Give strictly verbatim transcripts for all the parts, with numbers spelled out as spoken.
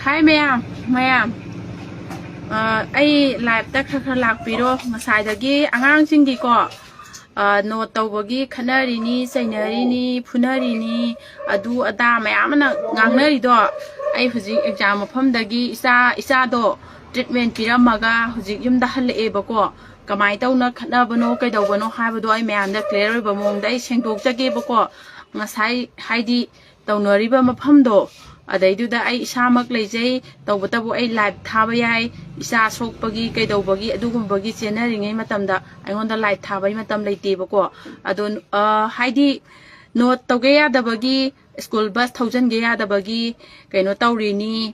ꯍꯥꯏ ꯃꯌꯥꯝ, ꯃꯌꯥꯝ꯫ ꯑ, ꯑꯩ ꯂꯥꯏꯞꯇ ꯈꯔ ꯈꯔ ꯂꯥꯛꯄꯤꯔꯣ꯫ ꯉꯁꯥꯏꯗꯒꯤ ꯑꯉꯥꯡꯁꯤꯡꯒꯤꯀꯣ, ꯑ, ꯅꯣꯠ ꯇꯧꯕꯒꯤ ꯈꯠꯅꯔꯤꯅꯤ, ꯆꯩꯅꯔꯤꯅꯤ, ꯐꯨꯅꯔꯤꯅꯤ, ꯑꯗꯨ ꯑꯗꯥ ꯃꯌꯥꯝ ꯑꯃꯅ ꯉꯥꯡꯅꯔꯤꯗꯣ꯫ ꯑꯩ ꯍꯧꯖꯤꯛ ꯑꯦꯛꯖꯥꯝ ꯃꯐꯝꯗꯒꯤ ꯏꯆꯥ, ꯏꯆꯥꯗꯣ ꯇ꯭ꯔꯤꯠꯃꯦꯟ ꯄꯤꯔꯝꯃꯒ ꯍꯧꯖꯤꯛ ꯌꯨꯝꯗ ꯍꯜꯂꯛꯑꯦꯕꯀꯣ꯫ ꯀꯃꯥꯏꯅ ꯇꯧꯅ ꯈꯠꯅꯕꯅꯣ, ꯀꯩꯗꯧꯕꯅꯣ ꯍꯥꯏꯕꯗꯣ ꯑꯩ ꯃꯌꯥꯝꯗ ꯀ꯭ꯂꯤꯌꯥꯔ ꯑꯣꯏꯕ ꯃꯑꯣꯡꯗ ꯑꯩ ꯁꯦꯡꯗꯣꯛꯆꯒꯦꯕꯀꯣ꯫ ꯉꯁꯥꯏ ꯍꯥꯏꯗꯤ ꯇꯧꯅꯔꯤꯕ ꯃꯐꯝꯗꯣ, ꯑꯗꯩꯗꯨꯗ ꯑꯩ ꯏꯁꯥꯃꯛ ꯂꯩꯖꯩ꯫ ꯇꯧꯕꯇꯕꯨ ꯑꯩ ꯂꯥꯏꯚ ꯊꯥꯕ ꯌꯥꯏ꯫ ꯏꯆꯥ ꯁꯣꯛꯄꯒꯤ ꯀꯩꯗꯧꯕꯒꯤ ꯑꯗꯨꯒꯨꯝꯕꯒꯤ ꯆꯦꯟꯅꯔꯤꯉꯩ ꯃꯇꯝꯗ ꯑꯩꯉꯣꯟꯗ ꯂꯥꯏꯚ ꯊꯥꯕꯒꯤ ꯃꯇꯝ ꯂꯩꯇꯦꯕꯀꯣ꯫ ꯑꯗꯣ, ꯑ, ꯍꯥꯏꯗꯤ ꯅꯣꯠ ꯇꯧꯒꯦ ꯌꯥꯗꯕꯒꯤ, ꯁ꯭ꯀꯨꯜ ꯕꯁ ꯊꯧꯖꯤꯟꯒꯦ ꯌꯥꯗꯕꯒꯤ ꯀꯩꯅꯣ ꯇꯧꯔꯤꯅꯤ,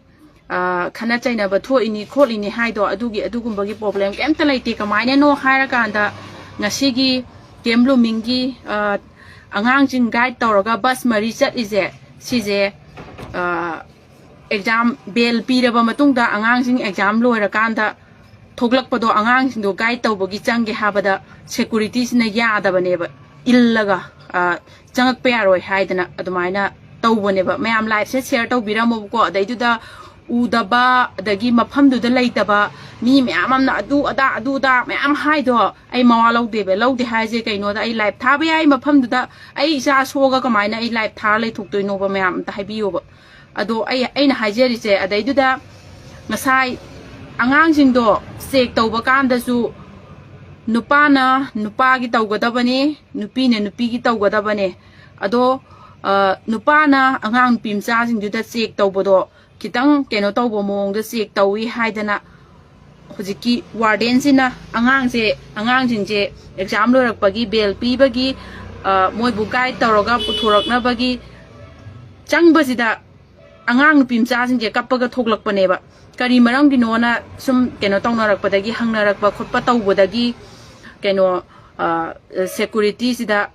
ꯑ, ꯈꯠꯅ ꯆꯩꯅꯕ ꯊꯣꯛꯏꯅꯤ ꯈꯣꯠꯂꯤꯅꯤ ꯍꯥꯏꯗꯣ, ꯑꯗꯨꯒꯤ, ꯑꯗꯨꯒꯨꯝꯕꯒꯤ ꯄ꯭ꯔꯣꯕ꯭ꯂꯦꯝ ꯀꯩꯝꯇ ꯂꯩꯇꯦ꯫ ꯀꯃꯥꯏꯅꯅꯣ ꯍꯥꯏꯔꯀꯥꯟꯗ, ꯉꯁꯤꯒꯤ ꯀꯦꯝ ꯕ꯭ꯂꯨꯃꯤꯡꯒꯤ, ꯑ, ꯑꯉꯥꯡꯁꯤꯡ ꯒꯥꯏꯗ ꯇꯧꯔꯒ ꯕꯁ ꯃꯔꯤ ꯆꯠꯂꯤꯁꯦ, ꯁꯤꯁꯦ, ꯑ, ꯑꯦꯛꯖꯥꯝ ꯕꯦꯜ ꯄꯤꯔꯕ ꯃꯇꯨꯡꯗ ꯑꯉꯥꯡꯁꯤꯡ ꯑꯦꯛꯖꯥꯝ ꯂꯣꯏꯔꯀꯥꯟꯗ ꯊꯣꯛꯂꯛꯄꯗꯣ, ꯑꯉꯥꯡꯁꯤꯡꯗꯣ ꯒꯥꯏꯗ ꯇꯧꯕꯒꯤ ꯆꯪꯒꯦ ꯍꯥꯏꯕꯗ ꯁꯦꯀꯨꯔꯤꯇꯤꯁꯤꯅ ꯌꯥꯗꯕꯅꯦꯕ, ꯏꯜꯂꯒ, ꯑ, ꯆꯪꯉꯛꯄ ꯌꯥꯔꯣꯏ ꯍꯥꯏꯗꯅ ꯑꯗꯨꯃꯥꯏꯅ ꯇꯧꯕꯅꯦꯕ꯫ ꯃꯌꯥꯝ ꯂꯥꯏꯐꯁꯦ ꯁꯤꯌꯔ ꯇꯧꯕꯤꯔꯝꯃꯣꯕꯀꯣ꯫ ꯑꯗꯩꯗꯨꯗ ꯎꯗꯕ, ꯑꯗꯒꯤ ꯃꯐꯝꯗꯨꯗ ꯂꯩꯇꯕ ꯃꯤ ꯃꯌꯥꯝ ꯑꯃꯅ ꯑꯗꯨ ꯑꯗꯥ, ꯑꯗꯨ ꯑꯗꯥ ꯃꯌꯥꯝ ꯍꯥꯏꯗꯣ ꯑꯩ ꯃꯋꯥ ꯂꯧꯗꯦꯕ꯫ ꯂꯧꯗꯦ ꯍꯥꯏꯁꯦ ꯀꯩꯅꯣꯗ, ꯑꯩ ꯂꯥꯏꯐ ꯊꯥꯕ ꯌꯥꯏ ꯃꯐꯝꯗꯨꯗ, ꯑꯩ ꯏꯆꯥ ꯁꯣꯛꯑꯒ ꯀꯃꯥꯏꯅ ꯑꯩ ꯂꯥꯏꯐ ꯊꯥꯔ ꯂꯩꯊꯣꯛꯇꯣꯏꯅꯣꯕ? ꯃꯌꯥꯝ ꯑꯝꯇ ꯍꯥꯏꯕꯤꯌꯣꯕ꯫ ꯑꯗꯣ ꯑꯩ, ꯑꯩꯅ ꯍꯥꯏꯖꯔꯤꯁꯦ, ꯑꯗꯩꯗꯨꯗ ꯉꯁꯥꯏ ꯑꯉꯥꯡꯁꯤꯡꯗꯣ ꯆꯦꯛ ꯇꯧꯕ ꯀꯥꯟꯗꯁꯨ ꯅꯨꯄꯥꯅ ꯅꯨꯄꯥꯒꯤ ꯇꯧꯒꯗꯕꯅꯤ, ꯅꯨꯄꯤꯅ ꯅꯨꯄꯤꯒꯤ ꯇꯧꯒꯗꯕꯅꯦ꯫ ꯑꯗꯣ, ꯑ, ꯅꯨꯄꯥꯅ ꯑꯉꯥꯡ ꯅꯨꯄꯤ ꯃꯆꯥꯁꯤꯡꯗꯨꯗ ꯆꯦꯛ ꯇꯧꯕꯗꯣ ꯈꯤꯇꯪ ꯀꯩꯅꯣ ꯇꯧꯕ ꯃꯑꯣꯡꯗ ꯆꯦꯛ ꯇꯧꯏ ꯍꯥꯏꯗꯅ ꯍꯧꯖꯤꯛꯀꯤ ꯋꯥꯔꯗꯦꯟꯁꯤꯅ ꯑꯉꯥꯡꯁꯦ, ꯑꯉꯥꯡꯁꯤꯡꯁꯦ ꯑꯦꯛꯖꯥꯝ ꯂꯣꯏꯔꯛꯄꯒꯤ ꯕꯦꯜ ꯄꯤꯕꯒꯤ, ꯑ, ꯃꯣꯏꯕꯨ ꯒꯥꯏꯗ ꯇꯧꯔꯒ ꯄꯨꯊꯣꯔꯛꯅꯕꯒꯤ ꯆꯪꯕꯁꯤꯗ ꯑꯉꯥꯡ ꯅꯨꯄꯤ ꯃꯆꯥꯁꯤꯡꯁꯦ ꯀꯞꯄꯒ ꯊꯣꯛꯂꯛꯄꯅꯦꯕ꯫ ꯀꯔꯤ ꯃꯔꯝꯒꯤꯅꯣꯅ ꯁꯨꯝ ꯀꯩꯅꯣ ꯇꯧꯅꯔꯛꯄꯗꯒꯤ, ꯍꯪꯅꯔꯛꯄ ꯈꯣꯠꯄ ꯇꯧꯕꯗꯒꯤ, ꯀꯩꯅꯣ, ꯑ, ꯁꯦꯀꯨꯔꯤꯇꯤꯁꯤꯗ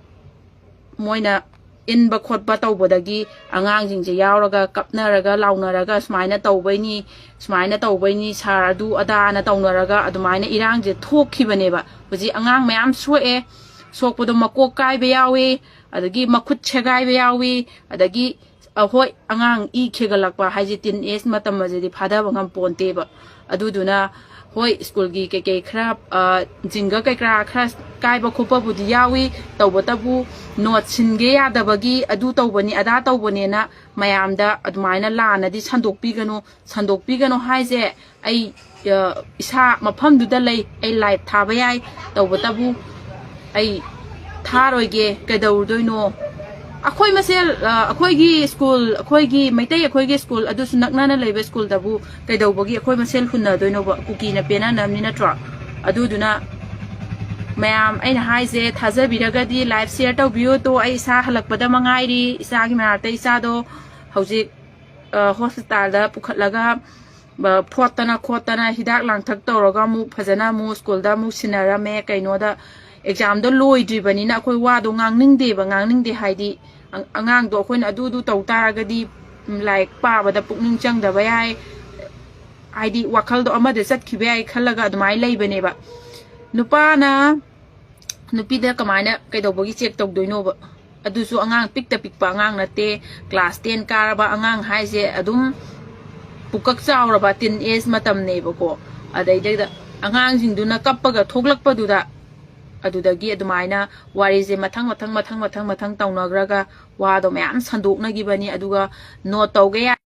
ꯃꯣꯏꯅ ꯏꯟꯕ ꯈꯣꯠꯄ ꯇꯧꯕꯗꯒꯤ ꯑꯉꯥꯡꯁꯤꯡꯁꯦ ꯌꯥꯎꯔꯒ ꯀꯞꯅꯔꯒ ꯂꯥꯎꯅꯔꯒ ꯁꯨꯃꯥꯏꯅ ꯇꯧꯕꯩꯅꯤ, ꯁꯨꯃꯥꯏꯅ ꯇꯧꯕꯩꯅꯤ ꯁꯥꯔ, ꯑꯗꯨ ꯑꯗꯥꯅ ꯇꯧꯅꯔꯒ ꯑꯗꯨꯃꯥꯏꯅ ꯏꯔꯥꯡꯁꯦ ꯊꯣꯛꯈꯤꯕꯅꯦꯕ꯫ ꯍꯧꯖꯤꯛ ꯑꯉꯥꯡ ꯃꯌꯥꯝ ꯁꯣꯛꯑꯦ, ꯁꯣꯛꯄꯗꯣ ꯃꯀꯣꯛ ꯀꯥꯏꯕ ꯌꯥꯎꯏ, ꯑꯗꯒꯤ ꯃꯈꯨꯠ ꯁꯦꯒꯥꯏꯕ ꯌꯥꯎꯏ, ꯑꯗꯒꯤ ꯑ, ꯍꯣꯏ, ꯑꯉꯥꯡ ꯏ ꯈꯦꯒꯠꯂꯛꯄ ꯍꯥꯏꯁꯦ teen age ꯃꯇꯝ ꯑꯁꯤꯗꯤ ꯐꯥꯗꯕ ꯉꯝꯄꯣꯟꯇꯦꯕ꯫ ꯑꯗꯨꯗꯨꯅ ꯍꯣꯏ, ꯁ꯭ꯀꯨꯜꯒꯤ ꯀꯩꯀꯩ ꯈꯔ, ꯑ, ꯖꯤꯡꯒ ꯀꯩꯀꯔꯥ ꯈꯔ ꯀꯥꯏꯕ ꯈꯣꯠꯄꯕꯨꯗꯤ ꯌꯥꯎꯏ꯫ ꯇꯧꯕꯇꯕꯨ ꯅꯣꯠ ꯁꯤꯟꯒꯦ ꯌꯥꯗꯕꯒꯤ ꯑꯗꯨ ꯇꯧꯕꯅꯤ ꯑꯗꯥ ꯇꯧꯕꯅꯦꯅ ꯃꯌꯥꯝꯗ ꯑꯗꯨꯃꯥꯏꯅ ꯂꯥꯟꯅꯗꯤ ꯁꯟꯗꯣꯛꯄꯤꯒꯅꯨ꯫ ꯁꯟꯗꯣꯛꯄꯤꯒꯅꯨ ꯍꯥꯏꯁꯦ ꯑꯩ, ꯑ, ꯏꯁꯥ ꯃꯐꯝꯗꯨꯗ ꯂꯩ꯫ ꯑꯩ ꯂꯥꯏꯚ ꯊꯥꯕ ꯌꯥꯏ꯫ ꯇꯧꯕꯇꯕꯨ ꯑꯩ ꯊꯥꯔꯣꯏꯒꯦ꯫ ꯀꯩꯗꯧꯔꯨꯗꯣꯏꯅꯣ? ꯑꯩꯈꯣꯏ ꯃꯁꯦꯜ, ꯑ, ꯑꯩꯈꯣꯏꯒꯤ ꯁ꯭ꯀꯨꯜ, ꯑꯩꯈꯣꯏꯒꯤ ꯃꯩꯇꯩ ꯑꯩꯈꯣꯏꯒꯤ ꯁ꯭ꯀꯨꯜ ꯑꯗꯨꯁꯨ ꯅꯛꯅꯅ ꯂꯩꯕ ꯁ꯭ꯀꯨꯜꯗꯕꯨ ꯀꯩꯗꯧꯕꯒꯤ ꯑꯩꯈꯣꯏ ꯃꯁꯦꯜ ꯍꯨꯟꯅꯗꯣꯏꯅꯣꯕ? ꯀꯨꯀꯤꯅ ꯄꯦꯟꯅꯅꯕꯅꯤ ꯅꯠꯇ꯭ꯔꯣ? ꯑꯗꯨꯗꯨꯅ ꯃꯌꯥꯝ, ꯑꯩꯅ ꯍꯥꯏꯁꯦ ꯊꯥꯖꯕꯤꯔꯒꯗꯤ ꯂꯥꯏꯚ ꯁꯤꯌꯔ ꯇꯧꯕꯤꯌꯨ꯫ ꯇꯣ, ꯑꯩ ꯏꯁꯥ ꯍꯜꯂꯛꯄꯗ ꯃꯉꯥꯏꯔꯤ꯫ ꯏꯆꯥꯒꯤ ꯃꯅꯥꯛꯇ ꯏꯆꯥꯗꯣ ꯍꯧꯖꯤꯛ, ꯑ, ꯍꯣꯁꯄꯤꯇꯥꯜꯗ ꯄꯨꯈꯠꯂꯒ, ꯑ, ꯐꯣꯠꯇꯅ ꯈꯣꯠꯇꯅ ꯍꯤꯗꯥꯛ ꯂꯥꯡꯊꯛ ꯇꯧꯔꯒ ꯑꯃꯨꯛ ꯐꯖꯅ ꯑꯃꯨꯛ ꯁ꯭ꯀꯨꯜꯗ ꯑꯃꯨꯛ ꯁꯤꯟꯅꯔꯝꯃꯦ꯫ ꯀꯩꯅꯣꯗ ꯑꯦꯛꯖꯥꯝꯗꯣ ꯂꯣꯏꯗ꯭ꯔꯤꯕꯅꯤꯅ ꯑꯩꯈꯣꯏ ꯋꯥꯗꯣ ꯉꯥꯡꯅꯤꯡꯗꯦꯕ, ꯉꯥꯡꯅꯤꯡꯗꯦ ꯍꯥꯏꯗꯤ ꯑ-, ꯑꯉꯥꯡꯗꯣ ꯑꯩꯈꯣꯏꯅ ꯑꯗꯨ ꯑꯗꯨ ꯇꯧ ꯇꯥꯔꯒꯗꯤ, ꯎꯝ, ꯂꯥꯏꯔꯤꯛ ꯄꯥꯕꯗ ꯄꯨꯛꯅꯤꯡ ꯆꯪꯗꯕ ꯌꯥꯏ, ꯍꯥꯏꯗꯤ ꯋꯥꯈꯜꯗꯣ ꯑꯃꯗ ꯆꯠꯈꯤꯕ ꯌꯥꯏ ꯈꯜꯂꯒ ꯑꯗꯨꯃꯥꯏꯅ ꯂꯩꯕꯅꯦꯕ꯫ ꯅꯨꯄꯥꯅ ꯅꯨꯄꯤꯗ ꯀꯃꯥꯏꯅ ꯀꯩꯗꯧꯕꯒꯤ ꯆꯦꯛ ꯇꯧꯗꯣꯏꯅꯣꯕ? ꯑꯗꯨꯁꯨ ꯑꯉꯥꯡ ꯄꯤꯛꯇ ꯄꯤꯛꯄ ꯑꯉꯥꯡ ꯅꯠꯇꯦ, ꯀ꯭ꯂꯥꯁ ꯇꯦꯟ ꯀꯥꯔꯕ ꯑꯉꯥꯡ ꯍꯥꯏꯁꯦ ꯑꯗꯨꯝ ꯄꯨꯀꯛ ꯆꯥꯎꯔꯕ teen age ꯃꯇꯝꯅꯦꯕꯀꯣ꯫ ꯑꯗꯩꯗꯩꯗ ꯑꯉꯥꯡꯁꯤꯡꯗꯨꯅ ꯀꯞꯄꯒ ꯊꯣꯛꯂꯛꯄꯗꯨꯗ, ꯑꯗꯨꯗꯒꯤ ꯑꯗꯨꯃꯥꯏꯅ ꯋꯥꯔꯤꯁꯦ ꯃꯊꯪ ꯃꯊꯪ ꯃꯊꯪ ꯃꯊꯪ ꯃꯊꯪ ꯇꯧꯅꯈ꯭ꯔꯒ ꯋꯥꯗꯣ ꯃꯌꯥꯝ ꯁꯟꯗꯣꯛꯅꯈꯤꯕꯅꯤ꯫ ꯑꯗꯨꯒ ꯅꯣꯠ ꯇꯧꯒꯦ ꯌꯥ-